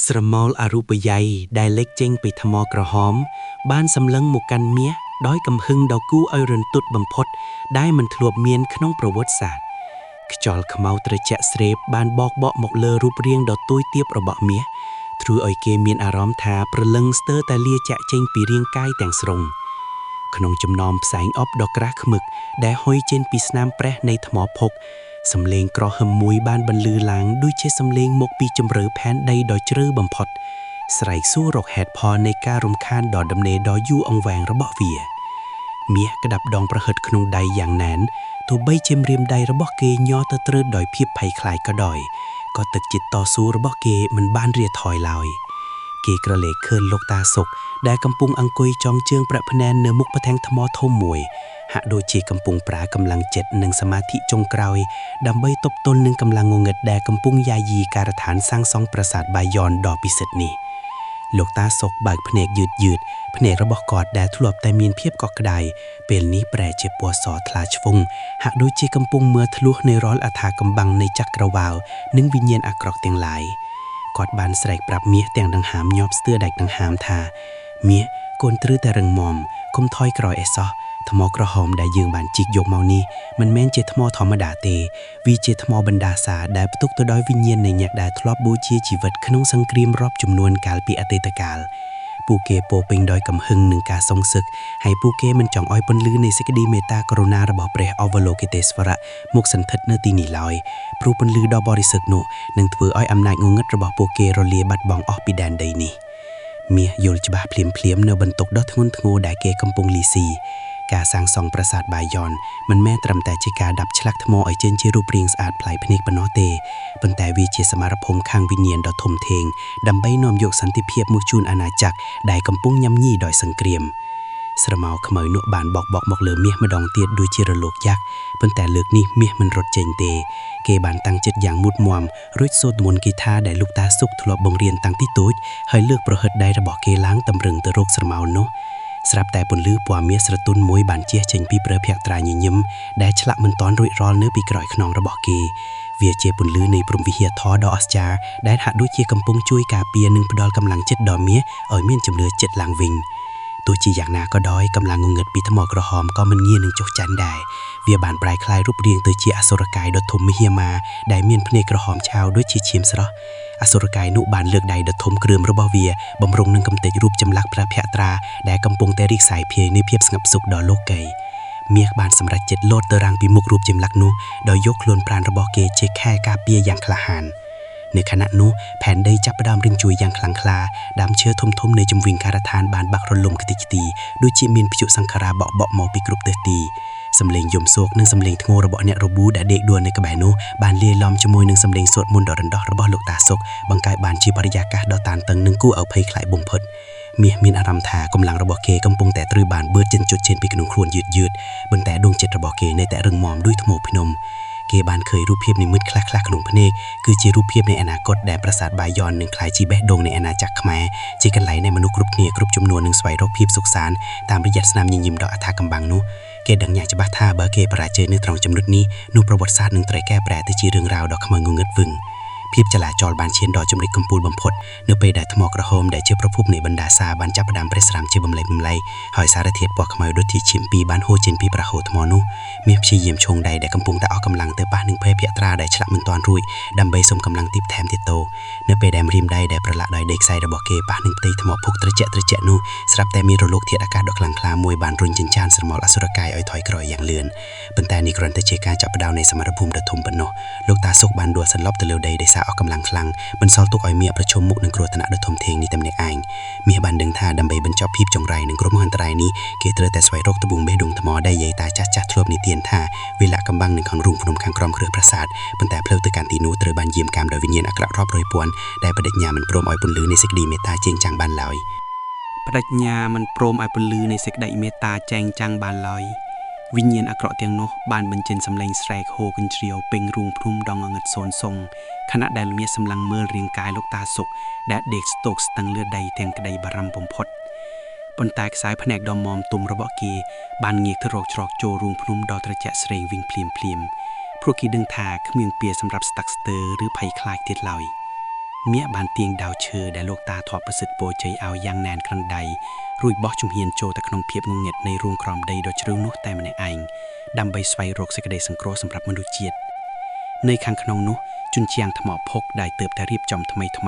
ស្រមោលអរូបិយ័យដែលលេចចេញពីថ្មក្រហម បានសម្លឹងមកកាន់មាសដោយកំហឹងដ៏គួរឲ្យរន្ធត់បំផុត ដែលមិនធ្លាប់មានក្នុងប្រវត្តិសាស្ត្រខ្យល់ខ្មៅត្រជាក់ស្រេបបានបោកបក់មកលើរូបរាងដ៏តូចទាបរបស់មាសធ្វើឲ្យគេមានអារម្មណ៍ថាព្រលឹងស្ទើរតែលាចាក់ចេញពីរាងកាយទាំងស្រុងក្នុងចំណោមផ្សែងអប់ដ៏ក្រាស់ឃ្មឹកដែលហុយចេញពីស្នាមប្រេះនៃថ្មភក់សំឡេងក្រហឹមមួយបានបន្លឺឡើងដូចជាសំឡេងមកពីជម្រៅផែនដីដ៏ជ្រៅបំផុត ស្រែកសួររកហេតុផលនៃការរំខានដ៏ដំណេរដ៏យូរអង្វែងរបស់វា មាសក្តាប់ដងប្រហិតក្នុងដៃយ៉ាងណែនទោះបីជាម្រាមដៃរបស់គេញ័រទៅត្រើតដោយភាពភ័យខ្លាចក៏ដោយក៏ទឹកចិត្តតស៊ូរបស់គេមិនបានរាថយឡើយគេក្រឡេកឃើញលោកតាសុកដែលកំពុងអង្គុយចងជើងប្រាក់ភ្នែននៅមុខផ្ទាំងថ្មធំមួយហាក់ដូចជាកំពុងប្រើកម្លាំងចិត្តនិងសមាធិចុងក្រោយដើម្បីទប់ទល់នឹងកម្លាំងងងឹតដែលកំពុងយាយីការដ្ឋានសាងសង់ប្រាសាទបាយ័នដ៏ពិសិដ្ឋនេះ លោកតាសុកបើកភ្នែកយឺតយឺតភ្នែករបស់គាត់ដែលធ្លាប់តែមានភាពកក់ក្ដៅពេលនេះប្រែជាពណ៌សថ្លាឆ្វង់ហាក់ដូចជាកំពុងមើលធ្លុះនៃរាល់អត្ថាកំបាំងនៃចក្រវាលនិងវិញ្ញាណអាក្រក់ទាំងឡាយគាត់បានស្រែកប្រាប់មាសទាំងដង្ហើមញាប់ស្ទើរដាច់ដង្ហើមថាមាសកូនត្រូវតែរឹងមាំកុំថយក្រោយអីសោះថ្មក្រហមដែលយើងបានជីកយកមកនេះមិនមែនជាថ្មធម្មតាទេវាជាថ្មបណ្ដាសាដែលផ្ទុកទៅដោយវិញ្ញាណនៃអ្នកដែលធ្លាប់បូជាជីវិតក្នុងសង្គ្រាមរាប់ចំនួនកាលពីអតីតកាលពួកគេពោរពេញដោយកំហឹងនិងការសងសឹកហើយពួកគេមិនចង់ឲ្យពន្លឺនៃសេចក្តីមេត្តាករុណារបស់ព្រះអវលោកិតេស្វរៈមកសន្ធិដ្ឋនៅទីនេះឡើយព្រោះពន្លឺដ៏បរិសុទ្ធនោះនឹងធ្វើឲ្យអំណាចងងឹតរបស់ពួកគេរលាយបាត់បង់អស់ពីដែនដីនេះមាសយល់ច្បាស់ភ្លាមៗនៅបន្ទុកដ៏ធ្ងន់ធ្ងរដែលគេកំពុងលីស៊ីការសាងសង់ប្រាសាទបាយ័នមិនមែនត្រឹមតែជាការដាប់ឆ្លាក់ថ្មឲ្យចេញជារូបរាងស្អាតប្លែកភ្នែកប៉ុណ្ណោះទេប៉ុន្តែវាជាសមរភូមិខាងវិញ្ញាណដ៏ធំធេងដើម្បីនាំយកសន្តិភាពមកជូនអាណាចក្រដែលកំពុងញ៉ាំញីដោយសង្គ្រាមស្រមោលខ្មៅនោះបានបោកបក់មកលើមាសម្ដងទៀតដូចជារលកយ៉ាក់ប៉ុន្តែលើកនេះមាសមិនរត់ចេញទេគេបានតាំងចិត្តយ៉ាងមុតមមរួចសូត្រមន្តគាថាដែលលោកតាសុកធ្លាប់បង្រៀនតាំងពីតូចហើយលើកប្រហិតដៃរបស់គេឡើងតម្រឹងទៅរកស្រមោលនោះស្រាប់តែពន្លឺពណ៌មាសស្រទន់មួយបានជះចេញពីព្រះភក្ត្រាញញឹមដែលឆ្លាក់មិនទាន់រួចរាល់នៅពីក្រោយខ្នងរបស់គេវាជាពន្លឺនៃព្រហ្មវិហារធម៌ដ៏អស្ចារ្យដែលហាក់ដូចជាកំពុងជួយការពារនិងផ្ដល់កម្លាំងចិត្តដល់មាសឲ្យមានជំនឿចិត្តឡើងវិញទោះជាយ៉ាងណាក៏ដោយកម្លាំងងងឹតពីថ្មក្រហមក៏មិនងាយនឹងចុះចាញ់ដែរវាបានប្រែក្លាយរូបរាងទៅជាអសុរកាយដ៏ធំមហិមាដែលមានភ្នែកក្រហមឆៅដូចជាឈាមស្រស់អសុរកាយនោះបានលើកដៃដ៏ធំគ្រើមរបស់វាបំរុងនឹងកំទេចរូបចម្លាក់ព្រះភក្ត្រាដែលកំពុងតែរីកសាយភាយនៃភាពស្ងប់សុខដល់លោកីមាសបានសម្រេចចិត្តលោតទៅរាំងពីមុខរូបចម្លាក់នោះដោយយកខ្លួនប្រាណរបស់គេជាខែលការពារយ៉ាងក្លាហាននៅខណៈនោះផែនដីចាប់ផ្ដើមរញ្ជួយយ៉ាងខ្លាំងក្លាដើមឈើធំៗនៅជុំវិញការដ្ឋានបានបាក់រលំខ្ទេចខ្ទីដូចជាមានព្យុសង្ខារាបក់បក់មកពីគ្រប់ទិសទីសំឡេងយំសោកនិងសំឡេងធ្ងោរបស់អ្នករបួដែលដេកដួលនៅក្បែរនោះបានលាយឡំជាមួយនឹងសំឡេងសូត្រមន្តដ៏រន្ធត់របស់លោកតាសុកបង្កើតបានជាបរិយាកាសដ៏តានតឹងនិងគួរឲ្យភ័យខ្លាចបំផុតមាសមានអារម្មណ៍ថាកម្លាំងរបស់គេកំពុងតែត្រូវបានបឺតចិញ្ចុចចេញពីក្នុងខ្លួនយឺតយឺតប៉ុន្តែដួងចិត្តរបស់គេនៅតែរឹងមាំដូចថ្មភ្នំគេបានឃើញរូបភាពនិមិត្តខ្លះៗក្នុងភ្នែកគឺជារូបភាពនៃអនាគតដែលប្រាសាទបាយ័ននឹងក្លាយជាបេះដូងនៃអាណាចក្រខ្មែរជាកន្លែងដែលមនុស្សគ្រប់គ្នាគ្រប់ចំនួននឹងស្វែងរកភាពសុខសាន្តតាមរយៈស្នាមញញឹមដ៏អត្ថាកំបាំងនោះគេដឹងយ៉ាងច្បាស់ថាបើគេបរាជ័យនៅត្រង់ចំណុចនេះនោះប្រវត្តិសាស្ត្រនឹងត្រូវកែប្រែទៅជារឿងរ៉ាវដ៏ខ្មៅងងឹតវិញភាពចលាចលបានឈានដល់ចំណុចកំពូលបំផុតនៅពេលដែលថ្មក្រហមដែលជាប្រភពនៃបណ្ដាសាបានចាប់ផ្ដើមប្រេះស្រាំជាបំលែងបំលែងហើយសារធាតុពណ៌ខ្មៅដូចជាឈាមពីរបានហូរចេញពីប្រហោថ្មនោះមាសព្យាយាមឈោងដៃដែលកំពុងតែអស់កម្លាំងទៅប៉ះនឹងភេភក្ត្រាដែលឆ្លាក់មិនទាន់រួចដើម្បីសុំកម្លាំងទីបថែមទៀតតោនៅពេលដែលម្រាមដៃដែលប្រឡាក់ដោយដីខ្សាយរបស់គេប៉ះនឹងផ្ទៃថ្មភក់ត្រជាក់ត្រជាក់នោះស្រាប់តែមានរលកធាតុអាកាសដ៏ខ្លាំងក្លាមួយបានរុញចិញ្ចានស្រមោលអសុរកាយឲ្យថយក្រោយយ៉ាងលឿនប៉ុន្តែនេះគ្រាន់តែជាការចាប់ផ្ដើមនៃសមរភូមិដ៏ធំប៉ុណ្ណោះលោកតាសុកបានដួលសន្លប់ទៅលើដីដោយសារអស់កម្លាំងខ្លាំងបន្សល់ទុកឲ្យមាសប្រឈមមុខនឹងគ្រោះថ្នាក់ដ៏ធំធេងនេះតែម្នាក់ឯងមាសបានដឹងថាដើម្បីបញ្ចប់ភាពចង្រៃនិងគ្រោះមហន្តរាយនេះគេត្រូវតែស្វែងរកត្បូងបេះដូងថ្មដែលយាយតាចាស់ចាស់ធ្លាប់និទានថាវាលាក់កំបាំងនៅក្នុងរូងភ្នំខាងក្រោមគ្រឹះប្រាសាទប៉ុន្តែផ្លូវទៅកាន់ទីនោះត្រូវបានយាមកាមដោយវិញ្ញាណអាក្រក់រាប់រយពាន់ដែលបដិញ្ញាមិនព្រមឲ្យពន្លឺនៃសេចក្តីមេត្តាចែងចាំងបានឡើយបដិញ្ញាមិនព្រមឲ្យពន្លឺនៃសេចក្តីមេត្តាចែងចាំងបានឡើយវិញ្ញាណអាក្រក់ទាំងនោះបានបញ្ចេញសម្លេងស្រែកហូរកញ្ជ្រៀវពេញរូងភ្នំដ៏ងងឹតសូន្យសុងខណៈដែលមាសសម្លឹងមើលរាងកាយលោកតាសុកដែលដេកស្ទោកស្តឹងលើដីទាំងក្តីបារម្ភបំផុតប៉ុន្តែខ្សែភ្នែកដ៏មាំទុំរបស់គេបានងាកទៅរកច្រកចូលរូងភ្នំដ៏ត្រជាក់ស្រេងវិញភ្លាមភ្លាមព្រោះគេដឹងថាគ្មានពាក្យសម្រាប់ស្ຕັກស្ទើរឬភ័យខ្លាចទៀតឡើយ។ មាសបានទាញដាវឈើដែលលោកតាធ្លាប់ប្រសិទ្ធពរជ័យឲ្យយ៉ាងណែនក្នុងដៃរួចបោះជំហានចូលទៅក្នុងភាពងងឹតនៃរូងក្រោមដីដ៏ជ្រៅនោះតែម្នាក់ឯងដើម្បីស្វែងរកសេចក្តីសង្គ្រោះសម្រាប់មនុស្សជាតិនៅខាងក្នុងនោះជញ្ជាំងថ្មភក់ដែលទើបតែរៀបចំថ្មីថ្ម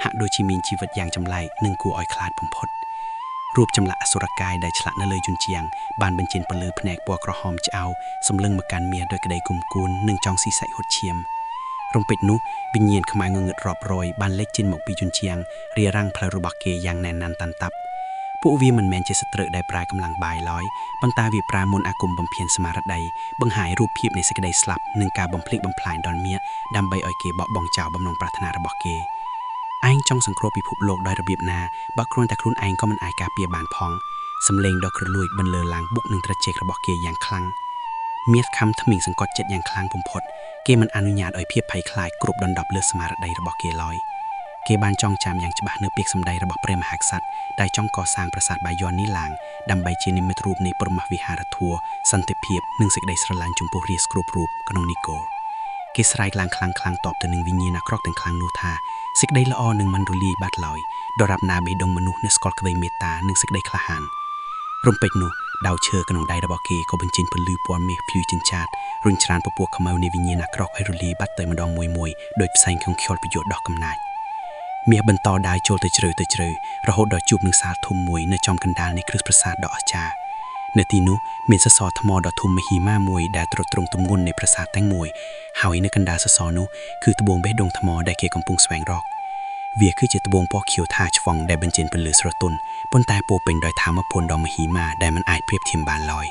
ីហាក់ដូចជាមានជីវិតយ៉ាងចម្លែកនិងគួរឲ្យខ្លាចបំផុតរូបចម្លាក់អសុរកាយដែលឆ្លាក់នៅលើជញ្ជាំងបានបញ្ចេញពន្លឺភ្នែកពណ៌ក្រហមឆ្អៅសម្លឹងមកកាន់មាសដោយក្តីគុំគួននិងចង់ស៊ីសាច់ហុតឈាម រំពេចនោះវិញ្ញាណខ្មៅងងឹតរាប់រយបានលេចចេញមកពីជញ្ជាំងរារាំងផ្លូវរបស់គេយ៉ាងណែនណាន់តាន់តាប់ពួកវាមិនមែនជាសត្រូវដែលប្រើកម្លាំងបាយឡើយប៉ុន្តែវាប្រើមន្តអាគមបំភាន់ស្មារតីបង្ហាញរូបភាពនៃសេចក្តីស្លាប់និងការបំផ្លិចបំផ្លាញដល់មាសដើម្បីឲ្យគេបោះបង់ចោលបំណងប្រាថ្នារបស់គេឯងចង់សង្គ្រោះពិភពលោកដោយរបៀបណាបើគ្រាន់តែខ្លួនឯងក៏មិនអាចការពារបានផងសម្លេងដ៏ក្រលួចបន្លឺឡើងបុកនឹងត្រចៀករបស់គេយ៉ាងខ្លាំងមាសខំថ្មីងសង្កត់ចិត្តយ៉ាងខ្លាំងបំផុតគេមិនអនុញ្ញាតឲ្យភាពភ័យខ្លាចគ្រប់ដណ្ដប់លើស្មារតីរបស់គេឡើយគេបានចងចាំយ៉ាងច្បាស់នៅពាក្យសម្ដីរបស់ព្រះមហាក្សត្រដែលចង់កសាងប្រាសាទបាយ័ននេះឡើងដើម្បីជានិមិត្តរូបនៃព្រហ្មវិហារធម៌សន្តិភាពនិងសេចក្តីស្រឡាញ់ចំពោះរាស្ត្រគ្រប់រូបក្នុងនគរគេស្រែកឡើងខ្លាំងៗតបទៅនឹងវិញ្ញាណអាក្រក់ទាំងខ្លាំងនោះថាសេចក្តីល្អនឹងមិនរលាយបាត់ឡើយដរាបណាបេះដូងមនុស្សនៅស្គាល់ក្តីមេត្តានិងសេចក្តីក្លាហានរំពេចនោះដាវឈើក្នុងដៃរបស់គេក៏បញ្ចេញពន្លឺពណ៌មាសភ្លឺចិញ្ចាតរុញច្រានពពួកខ្មៅនៃវិញ្ញាណអាក្រក់ឲ្យរលាយបាត់ទៅម្ដងមួយមួយដោយផ្សែងក្នុងខ្យល់ប្រយុទ្ធដោះកំណាចមាសបន្តដើរចូលទៅជ្រៅទៅជ្រៅរហូតដល់ជួបនឹងសាលធំមួយនៅចំកណ្ដាលនៃគ្រឹះប្រាសាទដ៏អស្ចារ្យនៅទីនោះមានសសរថ្មដ៏ធំមហិមាមួយដែលទ្រទ្រង់ទម្ងន់នៃប្រាសាទទាំងមួយហើយនៅកណ្ដាលសសរនោះគឺត្បូងបេះដូងថ្មដែលគេកំពុងស្វែងរកវាគឺជាត្បូងពណ៌ខៀវថាឆ្វង់ដែលបញ្ចេញពន្លឺស្រទន់ប៉ុន្តែពោរពេញដោយធម៌ពលដ៏មហិមាដែលមិនអាចប្រៀបធៀបបានឡើយ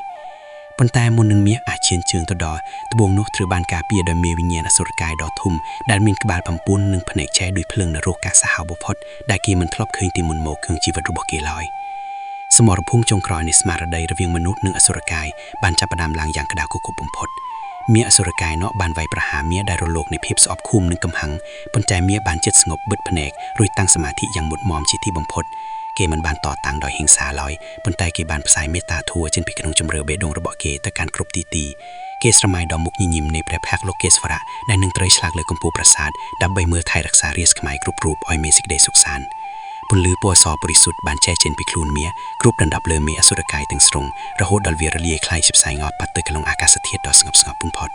ប៉ុន្តែមុននឹងមាសអាចឈានជើងទៅដល់ត្បូងនោះត្រូវបានការពារដោយមេវិញ្ញាណអសុរកាយដ៏ធំដែលមានក្បាល9និងភ្នែកឆេះដោយភ្លើងនរកកាសាហាវបំផុតដែលគេមិនធ្លាប់ឃើញពីមុនមកក្នុងជីវិតរបស់គេឡើយសមរភូមិចុងក្រោយនៃស្មារតីរវាងមនុស្សនិងអសុរកាយបានចាប់ផ្ដើមឡើងយ៉ាងក្តៅគគុកបំផុតមាអសុរកាយនោះបានវាយប្រហារមាដែលរលកនៃភាពស្អប់ខួមនិងកំហឹងប៉ុន្តែមាបានចិត្តស្ងប់បិទភ្នែករួចតាំងសមាធិយ៉ាងមុតមមជាទីបំផុតគេមិនបានតតាំងដោយហិង្សាឡើយប៉ុន្តែគេបានផ្សាយមេត្តាធម៌ចេញពីក្នុងជំរឿបេះដូងរបស់គេទៅកាន់គ្រប់ទីទីគេស្រមៃដល់មុខញញឹមនៃព្រះភ័ក្ត្រលោកេស្វរៈដែលនឹងត្រូវឆ្លាក់លើកំពូលប្រាសាទដើម្បីមើលថែរក្សារាជខ្មែរគ្រប់រូបឲ្យមានសេចក្តីសុខសាន្តពន្លឺពណ៌សបរិសុទ្ធបានចែកចេញពីខ្លួនមាគ្រប់ដណ្ដប់លើមេអសុរកាយទាំងស្រុងរហូតដល់វារលាយคล้ายជាផ្សែងអត់បាត់ទៅក្នុងអាកាសធាតុដ៏ស្ងប់ស្ងប់បំផុត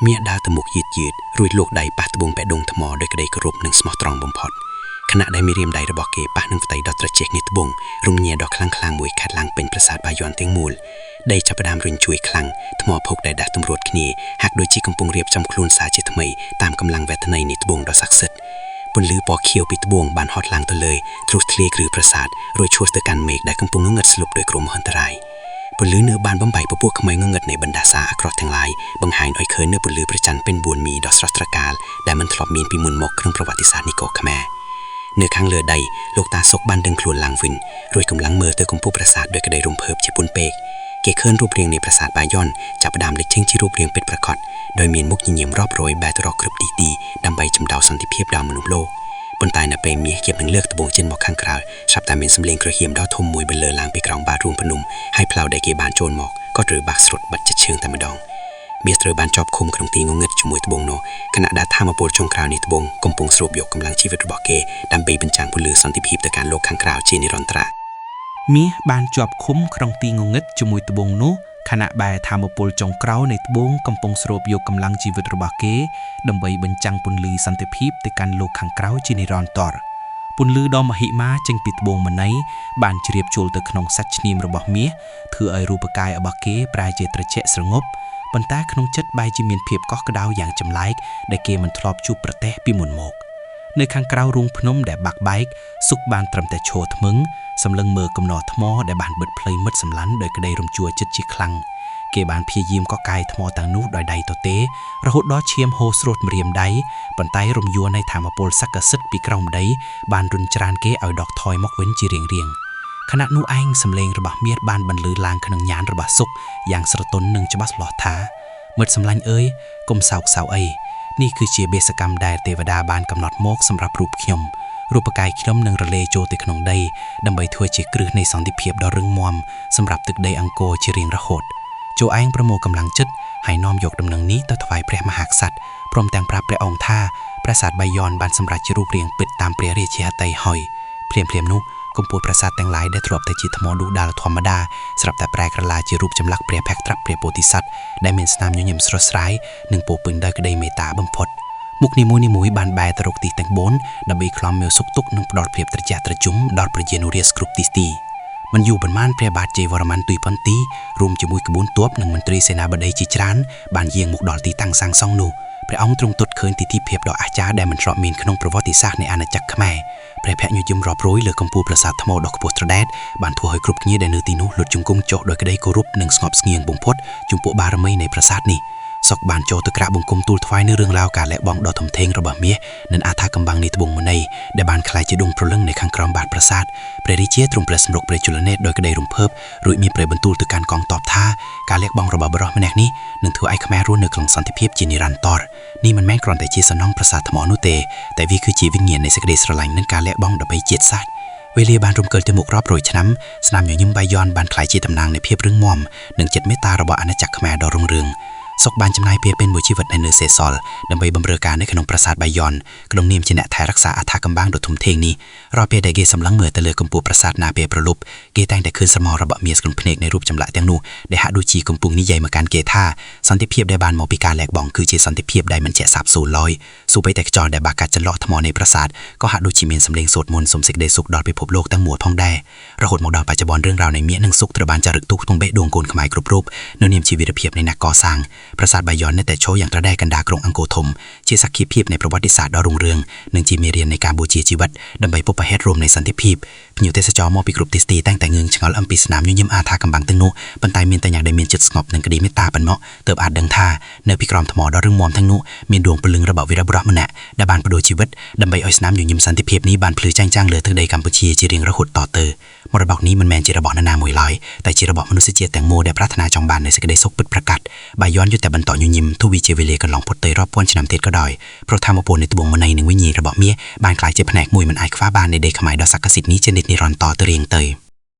មាសដើរទៅមុខយឺតយឺតរួចលោកដៃប៉ះត្បូងបេះដូងថ្មដោយក្តីគោរពនិងស្មោះត្រង់បំផុតខណៈដែលមីរៀមដៃរបស់គេប៉ះនឹងផ្ទៃដ៏ត្រជាក់នៃត្បូងរំញ៉ាដ៏ខ្លាំងខ្លាំងមួយខាត់ឡើងពេញប្រាសាទបាយ័នទាំងមូលដីចាប់ផ្ដើមរញ្ជួយខ្លាំងថ្មភក់ដែលដាស់ទម្រួតគ្នាហាក់ដូចជាកំពុងរៀបចំខ្លួនសារជាថ្មីតាមកម្លាំងវេទនីនៃត្បូងដ៏ស័ក្តិសិទ្ធិពន្លឺពណ៌ខៀវពីត្បូងបានហត់ឡើងទៅលើទ្រុះធ្លាយគ្រឹះប្រាសាទរួចឈោះទៅកាន់មេឃដែលកំពុងងងឹតស្លុបដោយគ្រោះមហន្តរាយពន្លឺនៅបានបំបីពពួកខ្មៅងងឹតនៃបណ្ដាសាអាក្រក់ទាំងឡាយបង្ហាញឲ្យឃើញនៅពន្លឺប្រច័ណ្ឌពេញ4មីដ៏ស្រស់ត្រកាលដែលមិនធ្លាប់មានពីមុនមកក្នុងប្រវត្តិសាស្ត្រនគរខ្មែរនៅខាងលើដីលោកតាសុកបានដឹងខ្លួនឡើងវិញរួចកម្លាំងមើលទៅកំពូលប្រាសាទដោយក្តីរំភើបជាពន់ពេកគេឃើញរូបរាងនៃប្រាសាទបាយ័នចាប់ផ្ដើមលេចចេញជារូបរាងពិតប្រាកដដោយមានមុខញញឹមរាប់រយបែរទៅរកគ្រប់ទីទីដើម្បីចម្ដៅសន្តិភាពដល់មនុស្សលោកប៉ុន្តែនៅពេលមាសគៀបនឹងលើកត្បូងចេញមកខាងក្រៅស្រាប់តែមានសម្លេងក្រហៀមដ៏ធំមួយបន្លឺឡើងពីក្រោមបាតរូងភ្នំហើយផ្លូវដែលគេបានចូលមកក៏ត្រូវបាក់ស្រុតបាត់ចិត្តជើងតែម្ដងមាសត្រូវបានជាប់ឃុំក្នុងទីងងឹតជាមួយត្បូងនោះខណៈដែលធម៌ពលចុងក្រោយនៃត្បូងកំពុងស្រូបយកកម្លាំងជីវិតរបស់គេដើម្បីបញ្ចាំងពន្លឺសន្តិភាពទៅកាន់លោកខាងក្រៅជានិរន្តរ៍ មាសបានជាប់ឃុំក្នុងទីងងឹតជាមួយត្បូងនោះខណៈបែរធម៌ពលចុងក្រោយនៃត្បូងកំពុងស្រូបយកកម្លាំងជីវិតរបស់គេដើម្បីបញ្ចាំងពន្លឺសន្តិភាពទៅកាន់លោកខាងក្រៅជានិរន្តរ៍ពន្លឺដ៏មហិមាចេញពីត្បូងមណីបានជ្រាបចូលទៅក្នុងសាច់ឈាមរបស់មាសធ្វើឲ្យរូបកាយរបស់គេប្រែជាត្រជាក់ស្រងប់ប៉ុន្តែក្នុងចិត្តបែរជាមានភាពកក់ក្ដៅយ៉ាងចម្លែកដែលគេមិនធ្លាប់ជួបប្រទះពីមុនមកនៅខាងក្រៅរូងភ្នំដែលបាក់បែកសុកបានត្រឹមតែឈរថ្មឹងសម្លឹងមើលកំណរថ្មដែលបានបិទផ្លូវមិត្តសម្លាញ់ដោយក្តីរំជួលចិត្តជាខ្លាំងគេបានព្យាយាមកកាយថ្មទាំងនោះដោយដៃទទេរហូតដល់ឈាមហូរស្រូតម្រាមដៃប៉ុន្តែរំយួរនៃធម៌ពលសក្តិសិទ្ធិពីក្រោមដីបានរុញច្រានគេឲ្យដកថយមកវិញជារៀងៗខណៈនោះឯងសម្លេងរបស់មៀតបានបន្លឺឡើងក្នុងញាណរបស់សុកយ៉ាងស្រទន់និងច្បាស់លាស់ថាមិត្តសម្លាញ់អើយកុំសោកសៅអីនេះគឺជាបេសកម្មដែលទេវតាបានកំណត់មកសម្រាប់រូបខ្ញុំរូបកាយខ្ញុំនឹងរលាយចូលទៅក្នុងដីដើម្បីធ្វើជាគ្រឹះនៃសន្តិភាពដ៏រឹងមាំសម្រាប់ទឹកដីអង្គរជារៀងរហូតចូលឯងប្រមូលកម្លាំងចិត្តហើយនាំយកដំណឹងនេះទៅថ្វាយព្រះមហាក្សត្រ ព្រមទាំងប្រាប់ព្រះអង្គថាប្រាសាទបាយ័នបានសម្រេចជារូបរាងពិតតាមព្រះរាជាហត្ថីហើយភ្លាមៗនោះកំពូលប្រាសាទទាំងឡាយដែលធ្លាប់តែជាថ្មឌូដាលធម្មតាស្រាប់តែប្រែក្រឡាជារូបចម្លាក់ព្រះភក្ត្រព្រះពោធិសត្វដែលមានស្នាមញញឹមស្រស់ស្រាយនិងពោរពេញដោយក្តីមេត្តាបំផុតមុខនីមួយៗបានបែរទៅរកទិសទាំង4ដើម្បីខ្លំមើលសុខទុក្ខនិងផ្ដល់ភាពត្រជាក់ត្រជុំដល់ប្រជានុរាស្ត្រគ្រប់ទិសទីមិនយូរប៉ុន្មានព្រះបាទជ័យវរ្ម័នទីប៉ុន្ទីរួមជាមួយក្បួនទ័ពនិងមន្ត្រីសេនាបតីជាច្រើនបានយាងមកដល់ទីតាំងសាងសង់នោះព្រះអង្គទ្រង់ទត់ឃើញទិដ្ឋិភាពដ៏អស្ចារ្យដែលមិនធ្លាប់មានក្នុងប្រវត្តិសាស្ត្រនៃអាណាចក្រខ្មែរព្រះភ័ក្ត្រញញឹមរាប់រយលើកំពូលប្រាសាទថ្មដ៏ខ្ពស់ត្រដែតបានធ្វើឲ្យគ្រប់គ្នាដែលនៅទីនោះលុតជង្គង់ចុះដោយក្តីគោរពនិងស្ងប់ស្ងៀមបំផុតចំពោះបារមីនៃប្រាសាទនេះសុកបានចូលទៅក្រាបបង្គំទូលថ្វាយនៅរឿងរ៉ាវការលះបង់ដ៏ធំធេងរបស់មាសនិងអាថាកំបាំងនៃត្បូងមណីដែលបានក្លាយជាដួងព្រលឹងនៅខាងក្រោមបាតប្រាសាទព្រះរាជាទ្រង់ព្រះសម្រុកព្រះជលនេតដោយក្តីរំភើបរួចមានព្រះបន្ទូលទៅកាន់កងទ័ពថាការលះបង់របស់បុរសម្នាក់នេះនឹងធ្វើឲ្យខ្មែររស់នៅក្នុងសន្តិភាពជានិរន្តរ៍នេះមិនមែនគ្រាន់តែជាសំណង់ប្រាសាទថ្មនោះទេតែវាគឺជាវិញ្ញាណនៃសេចក្តីស្រឡាញ់និងការលះបង់ដើម្បីជាតិសាសន៍វេលាបានរំកិលទៅមុខរាប់រយឆ្នាំស្នាមញញឹមបាយ័នបានក្លាយជាតំណាងនៃភាពរឹងមាំនិងចិត្តមេត្តារបស់អាណាចក្រខ្មែរដ៏រុងរឿងសុកបានចំណាយពេលពេញមួយជីវិតនៅសេសល់ដើម្បីបម្រើការនៅក្នុងប្រាសាទបាយ័នក្នុងនាមជាអ្នកថែរក្សាអដ្ឋកំបាំងដ៏ធំធេងនេះរាល់ពេលដែលគេសម្លឹងមើលទៅលើកំពូលប្រាសាទនាពេលព្រលប់គេតែងតែឃើញស្រមោលរបស់មាសក្នុងភ្នែកនៃរូបចម្លាក់ទាំងនោះដែលហាក់ដូចជាកំពុងនិយាយមកកាន់គេថាសន្តិភាពដែលបានមកពីការលះបង់គឺជាសន្តិភាពដែលមិនជាក់សាបសូន្យឡើយសូម្បីតែខ្យល់ដែលបាក់កាត់ចន្លោះថ្មនៃប្រាសាទក៏ហាក់ដូចជាមានសម្លេងសូត្រមន្តសុំសេចក្តីសុខដល់ពិភពលោកទាំងមូលផងដែររហូតមកដល់បច្ចុប្បន្នរឿងរ៉ាវនៃមាសនិងសុខត្រូវបានចារឹកទុកក្នុងបេះដូងកូនខ្មែរគ្រប់រូបនៅនាមជាវីរភាពនៃអ្នកកសាងប្រាសាទបាយ័ននៅតែឈរយ៉ាងត្រដែកណ្ដាលក្រុងអង្គរធំជាសក្ខីភាពនៃប្រវត្តិសាស្ត្រដ៏រុងរឿងនិងជាមេរៀននៃការបូជាជីវិតដើម្បីបុព្វហេតុរួមនៃសន្តិភាពភ្ញៀវទេសចរមកពីគ្រប់ទិសទីតែងតែងឿងឆ្ងល់អំពីស្នាមញញឹមអាថាកំបាំងទាំងនោះប៉ុន្តែមានតែយ៉ាងដែលមានចិត្តស្ងប់និងក្តីមេត្តាប៉ុណ្ណោះទើបអាចដឹងថានៅពីក្រោមថ្មដ៏រឹងមាំទាំងនោះមានដួងព្រលឹងរបស់វីរបុរសម្នាក់ដែលបានប្ដូរជីវិតដើម្បីឲ្យស្នាមញញឹមសន្តិភាពនេះបានភ្លឺចែងចាំងលើទឹកដីកម្ពុជាជារៀងរហូតតទៅមរតកនេះមិនមែនជារបស់នរណាមួយឡើយតែជារបស់មនុស្សជាតិទាំងមូលដែលប្រាថ្នាចង់បាននូវសេចក្តីសុខពិតប្រាកដបាយ័នយុទ្ធតែបន្តញញឹមទោះវាជាវេលាកន្លងផុតទៅរាប់ពាន់ឆ្នាំទៀតក៏ដោយព្រោះធម៌ពលនៃត្បូងមណីនិងវិញ្ញាណរបស់មាសបានក្លាយជាផ្នែកមួយមិនអាចខ្វះបាននៃដីខ្មែរដ៏ស័ក្តិសិទ្ធិនេះជានិច្ចនិរន្តរ៍ទៅរៀងទៅ។